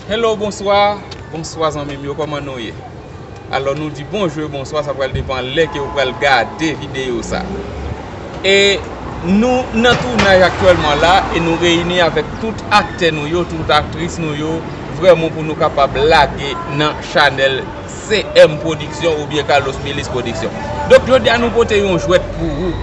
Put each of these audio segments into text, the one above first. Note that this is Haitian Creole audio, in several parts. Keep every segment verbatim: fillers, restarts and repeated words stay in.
Hello, bonswa. Bonswa, zanmi m yo, kòman nou ye? Alò, nou di bonjou e bonswa, sa pral depann lè ke ou pral gade videyo sa. E nou nan tounaj aktyèlman la, e nou reyini avèk tout aktè nou yo, tout aktris nou yo, vrèman pou nou kapab lage nan chanèl C M Production oubyen Carlos Milis Production. Donk, jodi a nou pote yon jwèt pou ou.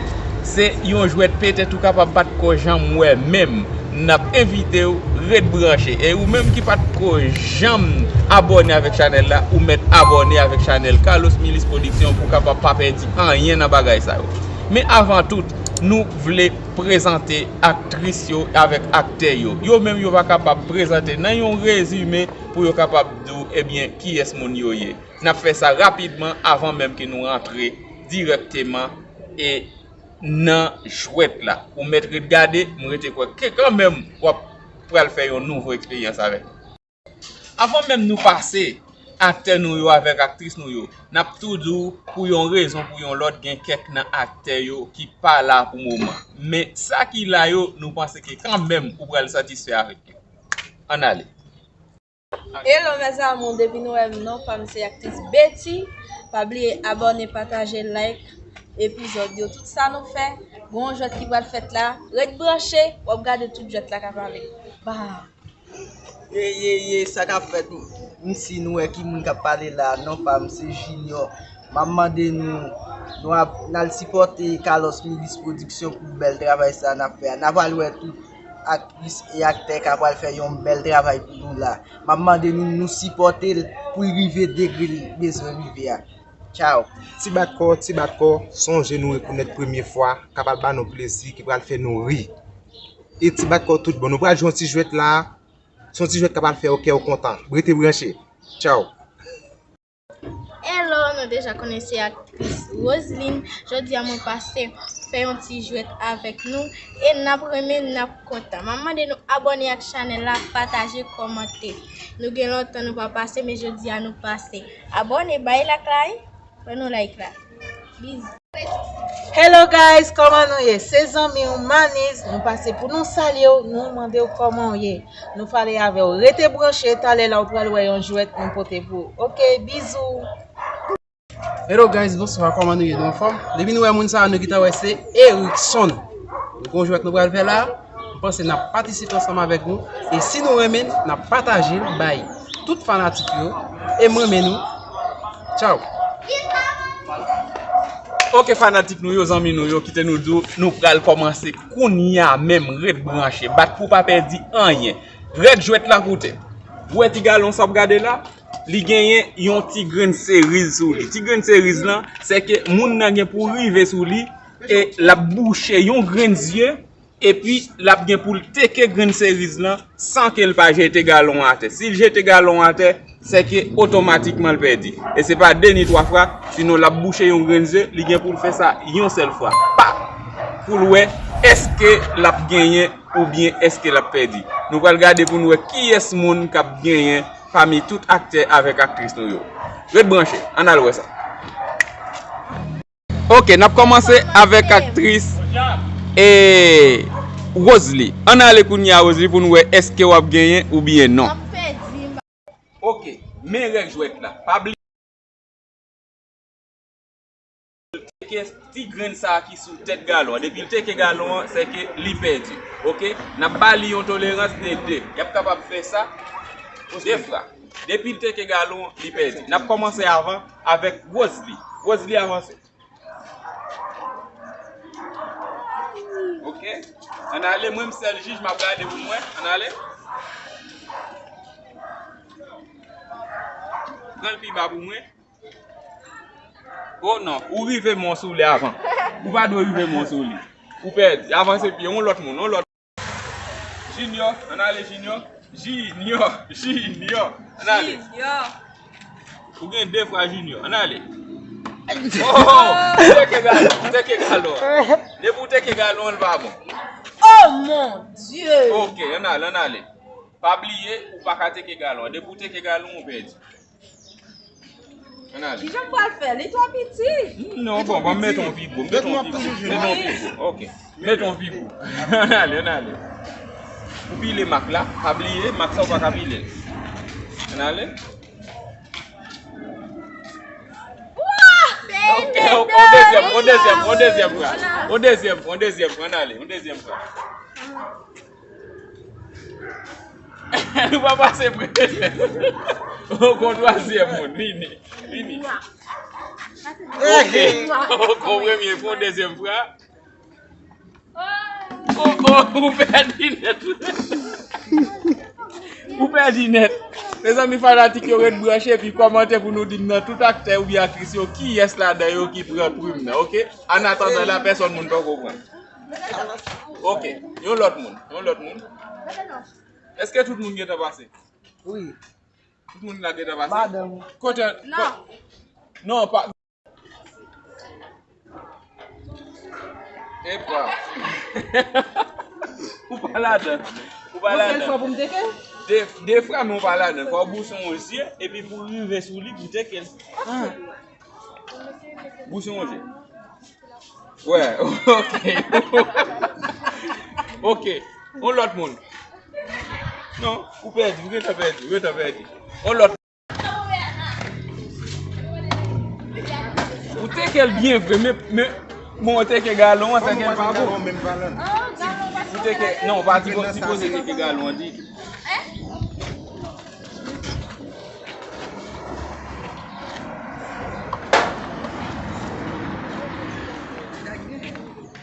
Se yon jwèt petèt ou kapab pa t ko janm wè menm. N ap envite w ret branche. E ou menm ki pa t ko janm abòne avèk chanèl la, ou mèt abòne avèk chanèl Carlos Milis Production pou w kapab pa pèdi anyen nan bagay sa yo. Men avan tout, nou vle prezante aktris yo avèk aktè yo. Yo menm yo va kapab prezante nan yon rezime pou yo kapab di w, ebyen, kiyès moun yo ye. N ap fè sa rapidman avan menm ke nou rantre dirèkteman e nan jwèt la. Ou mèt ret gade, m rete kwè ke kanmenm w ap pral fè yon nouvo eksperyans avèk nou. Avan menm nou pase aktè nou yo avèk aktris nou yo, n ap tou di w pou yon rezon, pou yon lòt, gen kèk nan aktè yo ki pa la pou moman. Men sa ki la yo, nou panse ke kanmenm ou pral satisfè avèk yo. Ann ale. Hello mes amours, depi nou wè m non pa m se aktris Betty. Pa bliye abòne, pataje, like epizòd yo. Tout sa nou fè, gon jwèt ki pral fèt la. Ret branche, w ap gade tout jwèt la k ap ale. Bam! Ye ye ye, sa k ap fèt? M si nou wè ki moun k ap pale la, non pa m se Junior. M ap mande nou, nou ap n al sipòte Carlos Milis Production pou bèl travay sa n ap fè a. N ap al wè tout aktris e aktè k ap pral fè yon bèl travay pou nou la. M ap mande nou, nou sipòte l pou l rive degre l bezwen rive a. Tchao. Ti bat kò, ti bat kò, sonje nou rekonèt premye fwa, k ap al ba nou plezi, ki pral fè nou ri. E ti bat kò tout bon. Nou pral jwe yon ti jwèt la, se yon ti jwèt k ap al fè w kè w kontan. Rete branche. Tchao. Hello, nou deja konnen se aktris Roseline. Jodi a mwen pase fè yon ti jwèt avèk nou e n ap renmen, n ap kontan. M ap mande nou abòne ak chanèl la, pataje, kòmante. Nou gen lontan nou pa pase, men jodi a nou pase. Abòne, bay like la wi. Ban nou like la. Bizou. Hello guys, kòman nou ye? Se zanmi w Maniz, nou pase pou nou salye w, nou mande w kòman w ye. Nou pale avè w. Rete branche, talè la w pral wè yon jwèt nou pote pou ou. Ok, bizou. Hello guys, bonswa, kòman nou ye? Nou anfòm? Depi nou wè moun sa a, nou gentan wè se Erickson. Nou gon jwèt nou pral fè la. M panse n ap patisipe ansanm avèk nou. E si nou renmen l, n ap pataje l bay tout fanatik yo. E m renmen nou. Tchao. Ok, fanatik nou yo, zanmi nou yo, kite nou di w, nou pral kòmanse kounye a menm. Ret branche, bat pou w pa pèdi anyen. Règ jwèt la koute. Ou wè ti galon sa w ap gade la? Li genyen yon ti grenn seriz sou li. Ti grenn seriz lan, se ke moun nan gen pou rive sou li e l ap bouche yon grenn zye, epi l ap gen pou l teke grenn seriz lan san ke l pa jete galon an atè. Si l jete galon an atè, se ke otomatikman l pèdi. E se pa de ni twa fwa, sinon l ap bouche yon grenn zye, li gen pou l fè sa yon sèl fwa. Pa! Pou l wè èske l ap genyen oubyen èske l ap pèdi. Nou pral gade pou n wè kiyès moun k ap genyen pami tout aktè avèk aktris nou yo. Ret branche, ann al wè sa. Ok, n ap kòmanse avèk aktris e Roselie. Ann ale kounye a Roselie pou n wè èske w ap genyen oubyen non. Ok, men règ jwèt la. Pa bliye teke ti grenn sa a ki sou tèt galon an. Depi l teke galon an, se ke li pèdi. Ok? N ap ba li yon tolerans de de. Y ap kapab fè sa de fwa. Depi l teke galon an, li pèdi. N ap kòmanse avan avèk Roselie. Roselie, avanse. Ok? Ann ale, mwen m sèl jij, m ap gade pou mwen. Ann ale. Pran l pi ba pou mwen. Oh non, ou rive men w sou li avan. Ou pa dwe rive men w sou li. Ou pèdi. Avanse pye, yon lòt moun, yon lòt. Junior, ann ale Junior. Junior, Junior. Ann ale. Junior. Ou gen de fwa Junior. Ann ale. Oh, ou teke galon, ou teke galon. Depi ou teke galon, li pa bon. Oh mon Dieu! Ok, ann ale, ann ale. Pa bliye, ou pa ka teke galon. Depi ou teke galon, ou pèdi. Ann ale. Kijan m pral fè? Li twò piti. Non, bon, bon, mete yon pi gwo. Mete yon pi gwo. Mete yon pi gwo. Ok. Mete yon pi gwo. Ann ale, ann ale. Pile mak la, pa bliye, mak sa ou pa ka pile l. Ann ale. Ok, ok, on dezyèm, on dezyèm, on dezyèm fwa. On dezyèm, on dezyèm fwa, ann ale, on dezyèm fwa. Nou pa pase premye. Ok, on twazyèm moun, vini, vini. Ok, ok, on premye fwa, on dezyèm fwa. Oh, oh, ou pèdi nèt. Ou pèdi nèt. Mezanmi fanatik yo, ret branche epi kòmante pou nou di m nan tout aktè oubyen aktris yo kiyès ladan yo ki pran prim nan, ok? Annatandan la, pèsòn moun poko pran. Ok, yon lòt moun, yon lòt moun. Èske tout moun gentan pase? Wi. Tout moun la gentan pase? Madanm. Kote? Non. Non, pa. Epa. Ou pa ladan. Ou pa ladan. Yon sèl fwa pou m teke? De, de fwa, men ou pa ladan. Fò w bouche yon je, epi pou rive sou li, pou teke l. Bouche yon je. Wè, ok. Ok. On lòt moun. Non, ou pèdi, ou gentan pèdi, ou gentan pèdi. On lòt. Ou teke l byen vre, men, men, bon, ou teke galon an, sa gen pa bon. Ou teke, non, ou pa sipoze teke galon an ditou.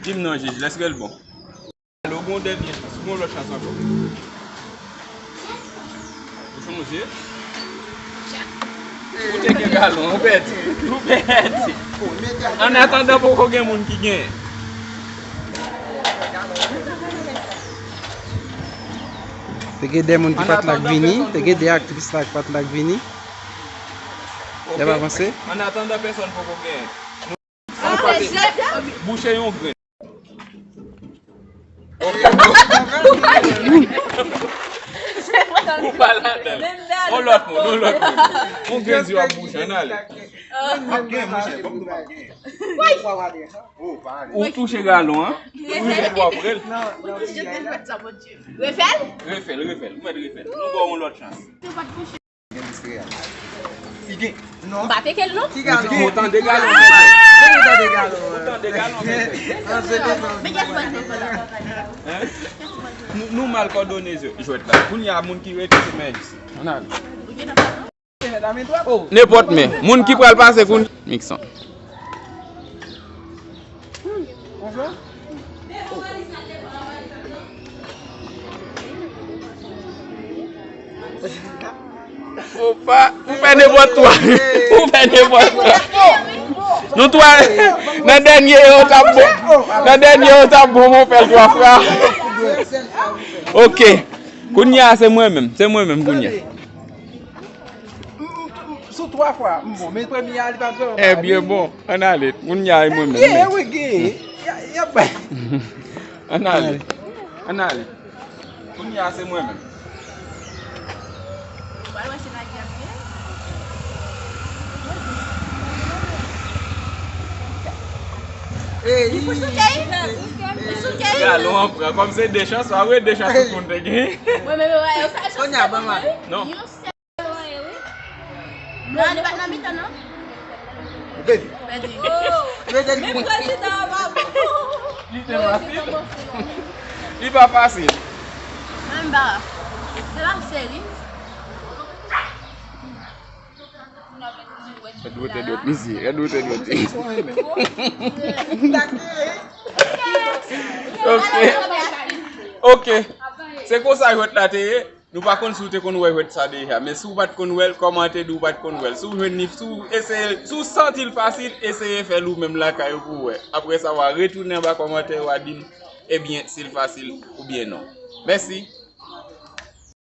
Di m non, jij, èske l bon? Alo, gon dènye chans, gon lòt chans ankò. Ou sonje? Ou teke galon, ou pèdi. Ou pèdi. Annatandan, poko gen moun ki genyen. Te gen de moun ki pa t la k vini, te gen de aktris la ki pa t la k vini. Y ap avanse. Annatandan, pèsòn poko genyen. Bouche yon grenn. Ou pa ladan. On lòt moun, on lòt moun. On grenn zye w ap bouche, ann ale. M ap gen, monchè, ban m di w m ap gen. Ou touche galon an. Ou rive pou w ap rele. Refè l? Refè l, refè l. Ou mèt refè l. Nou ba w yon lòt chans. Gen distrè a. Li gen. Non. M pa teke l non. Ki galon? Ou tande galon. Depi w tande galon. Ou tande galon. An, se te sa. Men kèt mwen, men kèt mwen. Hein? Nou, nou mal kòdone jwèt la. Kounye a, moun ki rete se Mèjis. Ann ale. Nenpòt men. Moun ki pral pase kounye a. Mikson. Opa, ou fè nenpòt twa. Ou fè nenpòt twa. Nou twa, nan dènye yo t ap bon. Nan dènye yo t ap bon, mwen fè l twa fwa. Ok. Kounye a, se mwen menm. Se mwen menm kounye a. Sou twa fwa, m bon. Men premye a, li pa t vrèman pa. Ebyen, bon, ann ale. Moun y a e mwen menm. Ebyen, wi, gen. Y a, y a bay. Ann ale. Ann ale. Kounye a, se mwen menm. Ou pral wè si lagè ap gen. Li pou souke, wi. Li souke, wi. Galon an pran. Kòm se de chans, pa vre, de chans tout moun te gen. Mwen menm, mwen, mwen, sa, sa, sa, non. Yon sèl. Non, li pa t nan mitan, non. Pèdi. Pèdi. Men prezidan an pa bon. Li te fasil. Li pa fasil. Menm ba. Se pa seri. Red wote dwèt, misye. Red wote dwèt. Ok. Ok. Se konsa jwèt la te ye. Nou pa konn si w te konn wè jwèt sa deja, men si w pa t konn wè l, kòmante di w pa t konn wè l. Si w jwenn li, si w eseye, si w santi l fasil, eseye fè l ou menm lakay ou pou w wè. Apre sa, w a retounen anba kòmantè, w a di m, ebyen, si l fasil oubyen non. Mèsi.